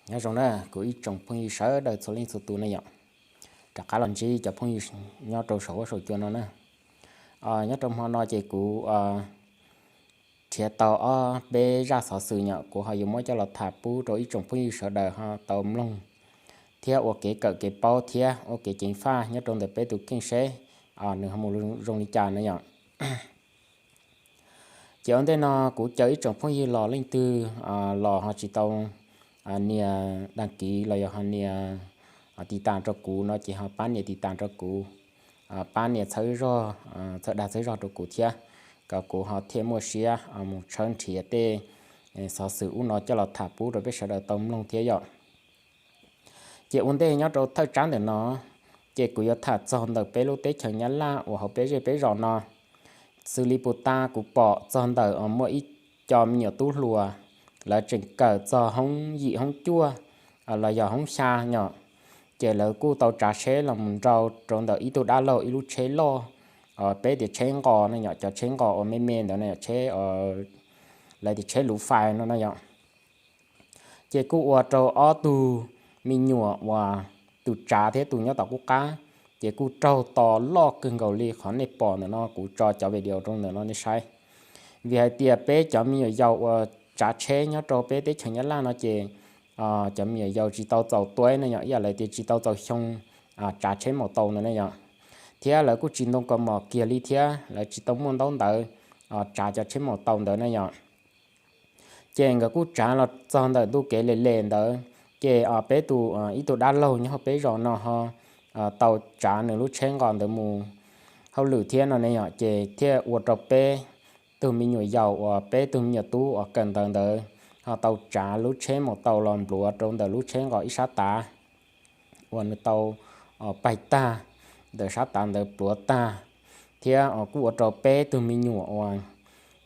Nyob zoo na kuv ib tsoom phooj ywg sawv daws txhua leej txhua tus ne yom. Rov qab los ntsib cov phooj ywg nyob rau saum huab saum cua no na. Nyob rau hmo no ces kuv nrhiav tau ob peb zaj xov xwm yom, kuv ho yuav muab coj los tham pub rau ib tsoom phooj ywg sawv daws ho tau mloog thiab ua kev kawm kev paub thiab ua kev ceev faj nyob rau ntawm peb tus kheej seb nws ho mus zoo li cas na yom. Ces ua ntej no kuv caw ib tsoom phooj ywg los leej twg los ho tsis tau nias dag kiv los yog ho nias tiv tas rau kuv no ces ho pab nias tiv tas rau kuv, pab nias txhawb zog, txhawb dag txhawb zog rau kuv thiab, kom kuv ho thiaj muaj siab mus tshawb nrhiav tej xov xwm ub no coj los tham pub rau peb sawv daws tau mloog thiab yom. Ces ua ntej nyob rau thawj tsab ntawm no, ces kuv yuav tham txog ntawm peb lub teb chaws Nyab Laj uas hauv peb zej peb zos no. Xws li puag ta kuv pom txog ntawm muaj ib co me nyuam tub hluas, lawv tseem kawm txog hoob yim hoob cuaj los yog hoob xya yom. Ces lawv kuj tau tsav tsheb los mus nrau rau ntawm ib tug dab laug ib lub tsheb loj, peb tias tsheb nqos no yom, cov tsheb nqos uas me me ntawd no yom, tsheb, lawv tias tsheb luv fais no no yom. Ces kuj ua rau ob tug me nyuam uas tus tsav thiab tus nyob tom qub qab, ces kuj raug to loj kawg nkaus li qhov nej pom ntawm no, kuv tso cov video rau ntawm no nej saib. Vim hais tias peb cov me nyuam yaus uas tsav tsheb nyob rau peb teb chaws Nyab Laj no ces cov me nyuam yaus tsis tau txaus tuab na yom, ib yam lawv tias tsis tau txaus xyoo tsav tsheb maus taus ntawd na yom. Thiab lawv kuj tsis ntoo kaus mom kiag li thiab lawv tsis tau muaj ntaub ntawv tsav cov tsheb maus taus ntawd na yom. Ces nkawd kuj tsav los txog ntawm ntu kev les les ntawd, ces peb tus, ib tug dab laug nyob hauv peb zos no ho tau tsav nws lub tsheb nqos ntawd mus hauj lwm thiab no ne yom, ces thiaj ua rau peb tug me nyuam yaus uas peb tug me nyuam tub uas kawm ntawv ntawd ho tau tsav lub tsheb maus taus los npluav rau ntawm lub tsheb nqos ib sab tav uas nws tau paig tag, ntawm sab tav ntawd pluav tag, thiab kuj ua rau peb tug me nyuam uas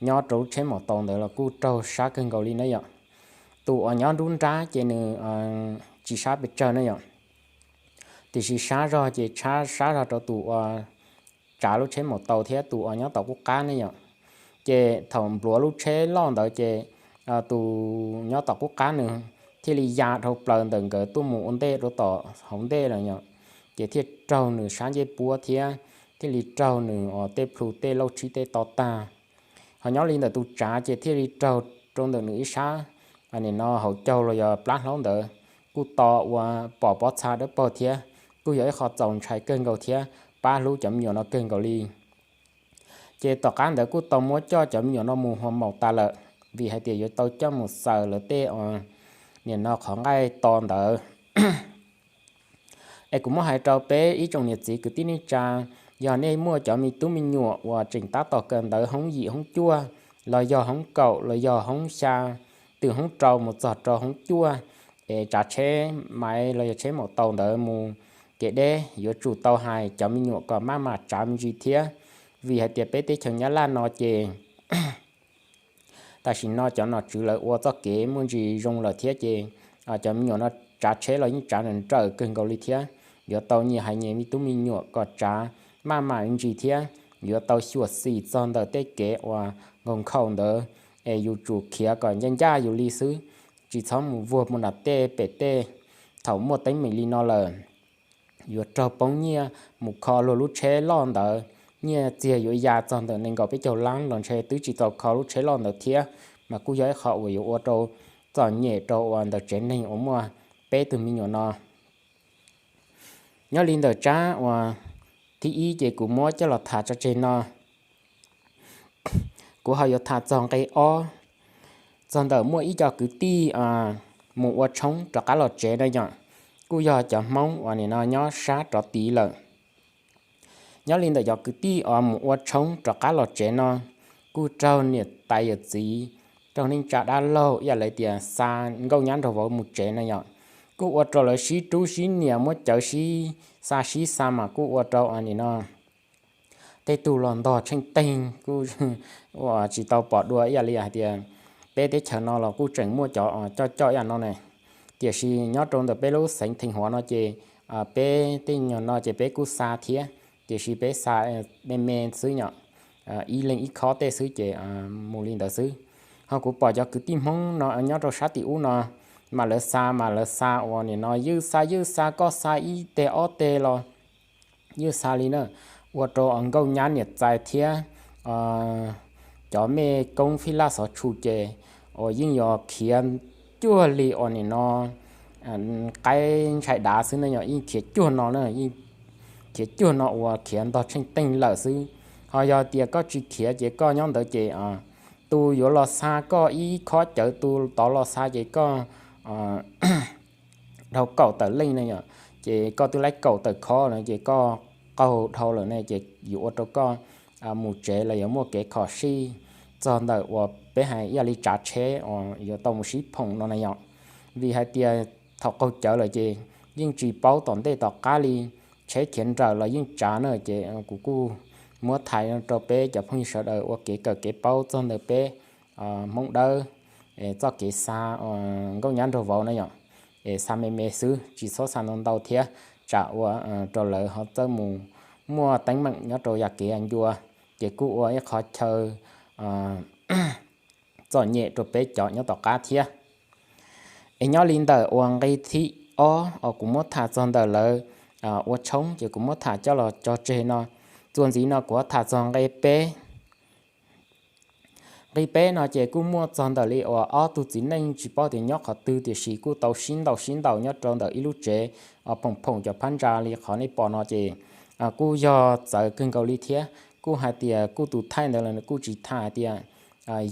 nyob rau lub tsheb maus taus ntawd los kuj raug sab kawg nkaus li na yom. Tus uas nyob nruab nrab ces nws tsis sab pes tsawg na yom, tiam sis sab zog ces sab, sab zog rau tus uas tsav lub tsheb maus taus thiab tus uas nyob tom qub qab ne yom. Ces thaum npluav lub tsheb loj ntawd ces tus nyob tom qub qab nws thiaj li ya dhau plaws ntawm nkawd tuaj mus ua ntej rau tom hauv ntej lawm yom, ces thiaj raug nws sab ncej puab thiab thiaj li raug nws uas tej plhu tej lauj tshib tej to tag. Ho nyob li ntawm tus tsav ces thiaj li raug rau ntawm nws ib sab, nim no hauv caug los yog plab hlaub ntawd, kuj to ua pom pob txha dawb paug thiab, kuj yog ib qho txaus ntshai kawg nkaus thiab pab hlub cov me nyuam no kawg nkaus li. Ces tom qab ntawd kuj tau muab coj cov me nyuam no mus hua maum tas lawm, vim hais tias yuav tau coj mus xaws lawv tej, nim no qhov nqaij to ntawd. Es kuv muab hais rau peb ib tsoom niam txiv kwv tij neej tsa, yog nej muaj cov me tub me nyuam uas tseem tab tom kawm ntawv hoob yim hoob cuaj, los yog hoob kaum los yog hoob xya, twb hoob rau mus txog rau hoob cuaj, es tsav tsheb maiv los yog tsheb maum taus ntawd mus kev deb, yuav tsum tau hais cov me nyuam kom maj mam tsav me ntsis thiab, vim hais tias peb teb chaws Nyab Laj no ces tam sim no cov nom tswv lawv ua txoj kev muaj ntsis zoo lawm thiab ces cov me nyuam no tsav tsheb los yeej tsav nrawm nrawm kawg nkaus li thiab. Yuav tau nyias hais nyias me tub me nyuam kom tsav maj mam ntsis thiab yuav tau xyuam xim txog ntawm tej kev uas nkaus nkhaus ntawd, es yus tsum khiav kom ncaj ncaj yus li xwb, tsis txhob mus vuag mus nram tej pem tej. Thaum muaj teeb meem li no lawm, yuav raug poob nyiaj mus kho luag lub tsheb loj ntawd, nyiaj txiag yuav ya txog ntawm nees nkaum peb caug lab los ntshe twb tsis txaus kho lub tsheb loj ntawd thiab, mas kuj yog ib qho uas yuav ua rau txom nyem rau uas ntawm tsev neeg uas muaj peb tug me nyuam no. Nyob li ntawm tsab uas thib ib ces kuv muab coj los tham tso tseg no. Kuv ho yuav tham txog nqe ob, txog ntawm muaj ib co kwv tij mus ua tshoob rov qab los tsev na yom, kuj yog cov Hmoob uas nim no nyob sab rov tid lawm. Nyob li ntawm cov kwv tij uas mus ua tshoob rov qab los tsev no, kuj raug niam tais yawm txiv, raug neej tsa dab laug ib yam li tias xa nkauj nyab nraug vauv mus tsev na yom, kuj ua rau lawv sib rub sib nias muab cawv sib xa sib xa mas kuj ua rau nim no tej tug los ntog tsheej teeg kuj tsis tau pom dua ib yam li hais tias peb teb chaws no los kuj tseem muaj cov coj coj ib yam no ne. Tiam sis nyob rau ntawm peb lub xeev Theej Huav no ces peb tej nyuag no ces peb kuj xa thiab, tiam sis peb xa me me xwb yom, ib leeg ib khob tej xwb ces mus li ntawd xwb. Ho kuv pom cov kwv tij Hmoob no nyob rau sab tim ub no, Mas lawv xa mas lawv xa uas nim no ywj xa ywj xa, koj xa ib teg ob teg los ywj xa li na, ua rau nkauj nyab niam txais thiab cov mej koob fij laj xov tshu ces uas yeej yuav khiav cuag li uas nim no qaib ntshai dav xwb ne yom, yeej khiav cuag no na, khiav cuag no uas khiav ntog tsheej teej lawm xwb. Ho yog tias koj tsis khiav ces koj nyob ntawd ces tus yuav los xa koj ib khob cawv, tus tod los xa ces koj dhau kaum tawm leej ne yom, ces koj twb laib kaum tawm khob no ces koj qaug dhau lawm ne ces yuav ua rau koj mus tsev los yuav muaj kev khom sij txog ntawm uas peb hais ib yam li tsav tsheb uas yuav tau mus sib phoom no na yom. Vim hais tias thaum qaug cawv lawm ces yeej tsis paub tom ntej tom qab li, tsheb khiav nrawm los yeej tsav na, ces kuv kuj muab thaij rau peb cov phooj ywg sawv daws ua kev kawm kev paub txog ntawm peb Hmoob Dawb txoj kev xa nkauj nyab nraug vauv na yom. Es xa me me xwb, tsis txhob xa ntau ntau thiab, tsam ua rau lawv ho txawj mus muaj teeb meem nyob rau yam kev ncua, ces kuj ua ib qhov chaw txom nyem rau peb cov nyob tom qab thiab. Es nyob li ntawm uas nqe thib ob uas kuv muab tham txog ntawm lawv ua tshoob ces kuv muab tham coj los tso tseg no. Txuas ntxiv no kuv tham txog nqe peb. Nqe peb no ces kuj muaj txog ntawm li uas ob tug txiv neej tsis paub tias nyob qhov twg tiam sis kuj tau sib ntaus sib ntaus nyob rau ntawm ib lub tsev phoom phoom cov phab ntsa li qhov nej pom no ces kuj yog txawv kawg nkaus li thiab. Kuj hais tias kuj tus thaij ntawd los nws kuj tsis tham hais tias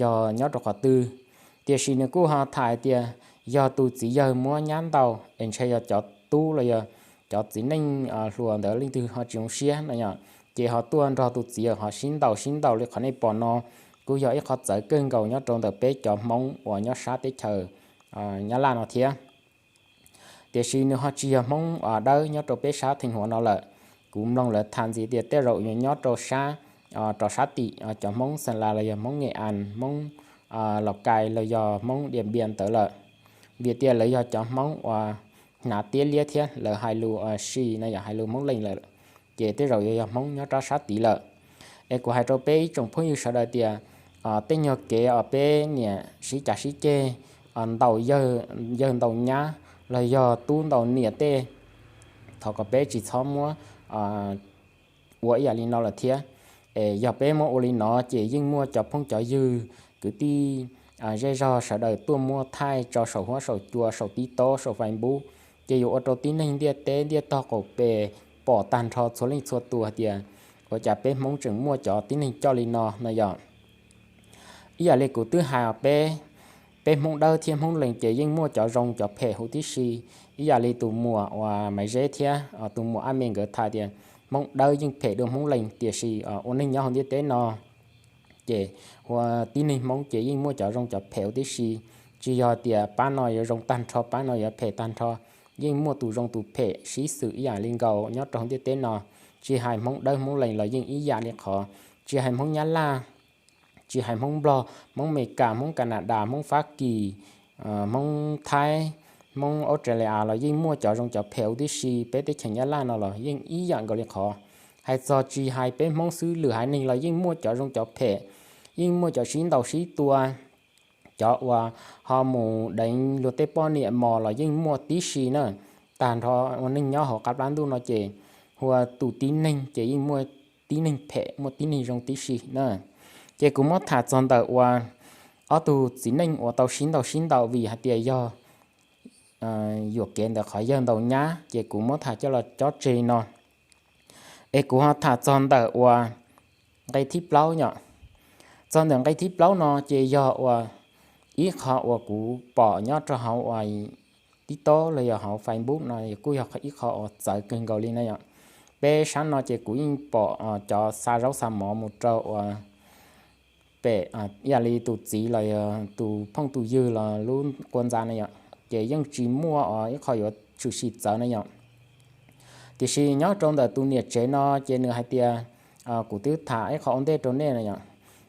yog nyob rau qhov twg, tiam sis nws kuj ho tham hais tias yog tus txiv yawg muab nyab ntaus es ntshe yog cov tub los yog cov txiv neej hluas ntawd leej twg ho tsis zoo siab no yom, ces ho tuaj nrog tus txiv yawg ho sib ntaus sib ntaus li qhov nej pom no. Kuj yog ib qhov txawv kawg nkaus nyob rau ntawm peb cov Hmoob uas nyob sab teb chaws Nyab Laj no thiab. Tiam sis nws ho tsis yog Hmoob Dawb nyob rau peb sab Theej Huav no lawm. Kuv mloog lawv tham ntxiv tias tej zaum yuav nyob rau sab, rau sab tim cov Hmoob Xeem Las los yog Hmoob Nkem As, Hmoob Laus Kais los yog Hmoob Diam Npias ntawd lawm. Vim tias lawv yog cov Hmoob uas hnav tiab liab thiab lawv hais lus si no yog hais lus Hmoob Lees lawm, ces tej zaum yuav yog Hmoob nyob rau sab tid lawm. Es kuv hais rau peb ib tsoom phooj ywg sawv daws tias tej nyuag kev uas peb niam sib cav sib ceg ntaus yawg ntaus nyab los yog tub ntaus niam tej, thov kom peb tsis txhob muab ua ib yam li no lawm thiab. Es yog peb muab ua li no ces yeej muaj cov phooj cov ywg kwv tij zej zog sawv daws tuaj muab thaij tso saum huab saum cua, saum TikTok, saum Facebook, ces yuav ua rau tib neeg ntiaj teb ntiaj tog qaum pes pom tag nrho txhua leej txhua tus hais tias ua cas peb Hmoob tseem muaj cov tib neeg coj li no no yom. Ib yam li kuv twb hais peb, peb Hmoob Dawb thiab Hmoob Lees ces yeej muaj cov zoo cov phem huv tib si. Ib yam li tus muam uas Maiv Zeb thiab tus muam Ab Me nkawd tham tias Hmoob Dawb yeej phem dua Hmoob Lees, tiam sis ua neeg nyob hauv ntiaj teb no ces ua tib neeg Hmoob ces yeej muaj cov zoo cov phem huv tib si. Tsis yog tias pab no yuav zoo tag nrho pab no yuav phem tag nrho, yeej muaj tus zoo tus phem sib xws ib yam li nkaus nyob rau hauv ntiaj teb no. Tsis hais Hmoob Dawb Hmoob Lees los yeej ib yam li qhov, tsis hais Hmoob Nyab Laj, tsis hais Hmoob Nplog, Hmoob Amelikas, Hmoob Kanadas, Hmoob Fab Kis, Hmoob Thaib, Hmoob Australia los yeej muaj cov zoo cov phem huv tib si. Peb teb chaws Nyab Laj no los yeej ib yam nkaus li qhov. Hais txog tsis hais peb Hmoob xwb, lwm haiv neeg los yeej muaj cov zoo cov phem, yeej muaj cov sib ntaus sib tua, cov uas ho mus deev luag tej poj niam mos los yeej muaj tib si na. Tag nrho ua neeg nyob hauv qab plab ntuj no ces ua tus tib neeg ces yeej muaj tib neeg phem muaj tib neeg zoo tib si na. Ces kuv muab tham txog ntawm uas ob tug txiv neej uas tau sib ntaus sib ntaus vim hais tias yog yuam kev ntawm qhov yawg ntaus nyab, ces kuv muab tham coj los cob tseg no. Es kuv ho tham txog ntawm uas nqe thib plaub yom. Txog ntawm nqe thib plaub no ces yog uas ib qho uas kuv pom nyob rau hauv uas TikTok los yog hauv Facebook no kuj yog ib qho uas txawv kawg nkaus li na yom. Peb sab no ces kuv yeej pom cov xa zaub xa mov mus rau uas pem ib yam li tus txiv los yog tus phooj tus ywg los lub qua ntxa na yom, ces yeej tsis muaj ib qho yuav tshwm sim txawv na yom. Tiam sis nyob rau ntawm tus niam tsev no ces nws hais tias, kuv twb tham ib qho ua ntej rau nej na yom,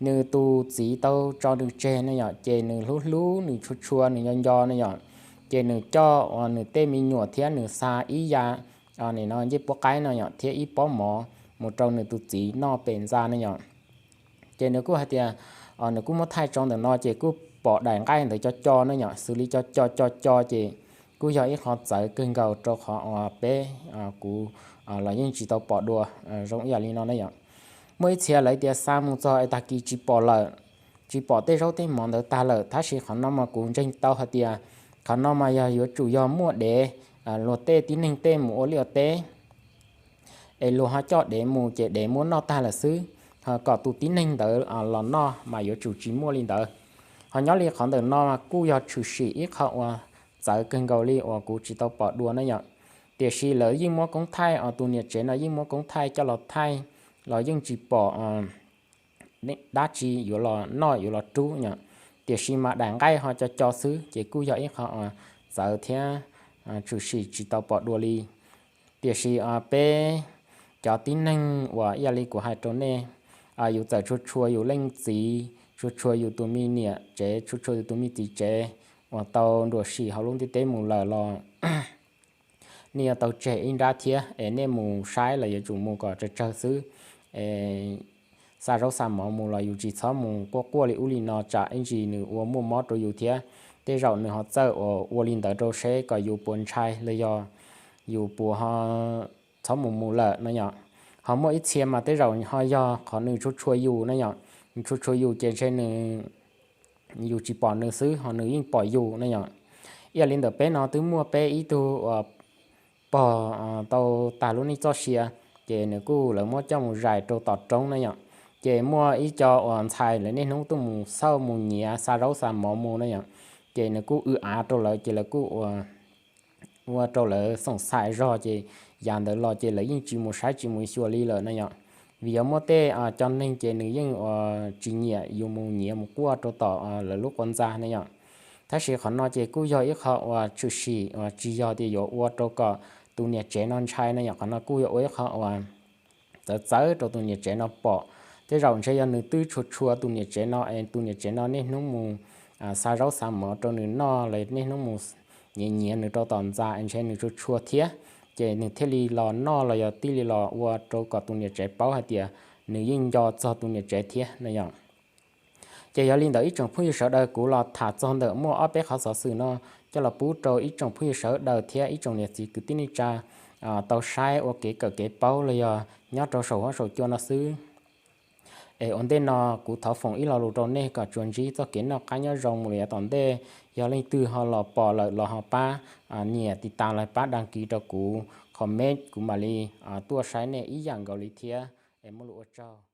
nws tus txiv tau tso nws tseg na yom, ces nws hlub hlub nws tshua tshua nws nco nco na yom, ces nws coj uas nws tej me nyuam thiab nws xa ib yam, nim no ncej puab qaib no yom thiab ib pob mov mus rau nws tus txiv noj pem ntxa na yom. Ces nws kuj hais tias, nws kuj muab thaij tso ntawm no ces kuj pom daim nqaij ntawd co co ne yom, xws li co co co co ces kuj yog ib qho txawv kawg nkaus rau qhov uas peb, kuv los yeej tsis tau pom dua zoo ib yam li no ne yom. Muaj ib txhia lawv tias xa mus txog es tag kis tsis pom lawm, tsis pom tej zaub tej mov ntawd tag lawm, tab sis qhov no mas kuv ntseeg tau hais tias qhov no mas yog yuav tsum yog muaj dev, luag tej tib neeg tej mus ua liaj ua teb es luag ho coj dev mus ces dev muab noj tag lawm xwb, ho kom tus tib neeg ntawd los noj mas yuav tsum tsis muaj li ntawd. Ho nyob li qhov ntawm no mas kuj yog tshwm sim ib qho uas txawv kawg nkaus li uas kuv tsis tau pom dua ne yom. Tiam sis lawv yeej muab koob thaij, tus niam tsev no yeej muab koob thaij coj los thaij los yeej tsis pom dab tsi yuav los noj yuav los rub yom. Tiam sis mas daim nqaij ho co co xwb ces kuj yog ib qho uas txawv thiab tshwm sim tsis tau pom dua li. Tiam sis peb cov tib neeg uas ib yam li kuv hais rau nej, yus txawm tshua tshua yus leej txiv, tshua tshua yus tus me niam tsev, tshua tshua yus tus me txiv tsev uas tau nruam sim hauv lub ntiaj teb mus lawm los nej yuav tau tseg ib nrab thiab es nej mus saib los yuav tsum mus kom tsawg tsawg xwb. Xa zaub xa mov mus los yus tsis txhob mus quaj quaj li ub li no tsam ib ntsis nws ua muaj mob rau yus thiab. Tej zaum nws ho txawj uas ua li ntawd rau seb kom yus puas ntshai los yog yus puas ho txhob mus mus lawm no yom. Ho muaj ib txhia mas tej zaum ho yog qhov nws tshua tshua yus no yom, nws tshua tshua yus ces ntshe nws, yus tsis pom nws xwb ho nws yeej pom yus no yom. Ib yam li ntawm peb no twb muaj peb ib tug uas pog tau tag lub neej txoj sia, ces nws kuj lawv muab coj mus zais rau tom roob na yom. Ces muaj ib co uas ntxhais lawv niaj hnub tuaj mus xauj mus nyiav xa zaub xa mov mus na yom, ces nws kuj w av rau lawv ces lawv kuj ua ua rau lawv xoom xaim zog ces yav ntawd los ces lawv yeej tsis mus saib tsis mus xyuas li lawm na yom. Vim yog muaj tej cov neeg ces nws yeej uas tsis nyiam yus mus nyiav mus quaj rau tom lawv lub quav ntxa na yom. Tab sis qhov no ces kuj yog ib qho uas tshwm sim uas tsis yog tias yuav ua rau kom tus niam tsev no ntshai na yom, qhov no kuj yog ua ib qho uas txawv txawv rau tus niam tsev no pom. Tej zaum ntshe yog nws twb tshua tshua tus niam tsev no es tus niam tsev no niaj hnub mus xa zaub xa mov rau nws noj los niaj hnub mus nyiav nyiav nws rau tom ntxa es ntshe nws tshua tshua thiab, ces nws thiaj li los noj los yog thiaj li los ua rau kom tus niam tsev paub hais tias nws yeej nco txog tus niam tsev thiab na yom. Ces yog li ntawd ib tsoom phooj ywg sawv daws, kuv los tham txog ntawm muaj ob peb qhov xov xwm no coj los pub rau ib tsoom phooj ywg sawv daws thiab ib tsoom niam txiv kwv tij neej tsa tau saib ua kev kawm kev paub los yog nyob rau saum huab saum cua no xwb. Es ua ntej no kuv thov foom ib lo lus rau nej kom tsuas ntsib txoj kev noj qab nyob zoo mus li yav tom ntej. Yog leej twg ho los pom lawm los ho pab nias tiv tas los pab dag kis rau kuv, comment kuv mam li tuaj saib nej ib yam nkaus li thiab. Es muaj lus ua tsaug.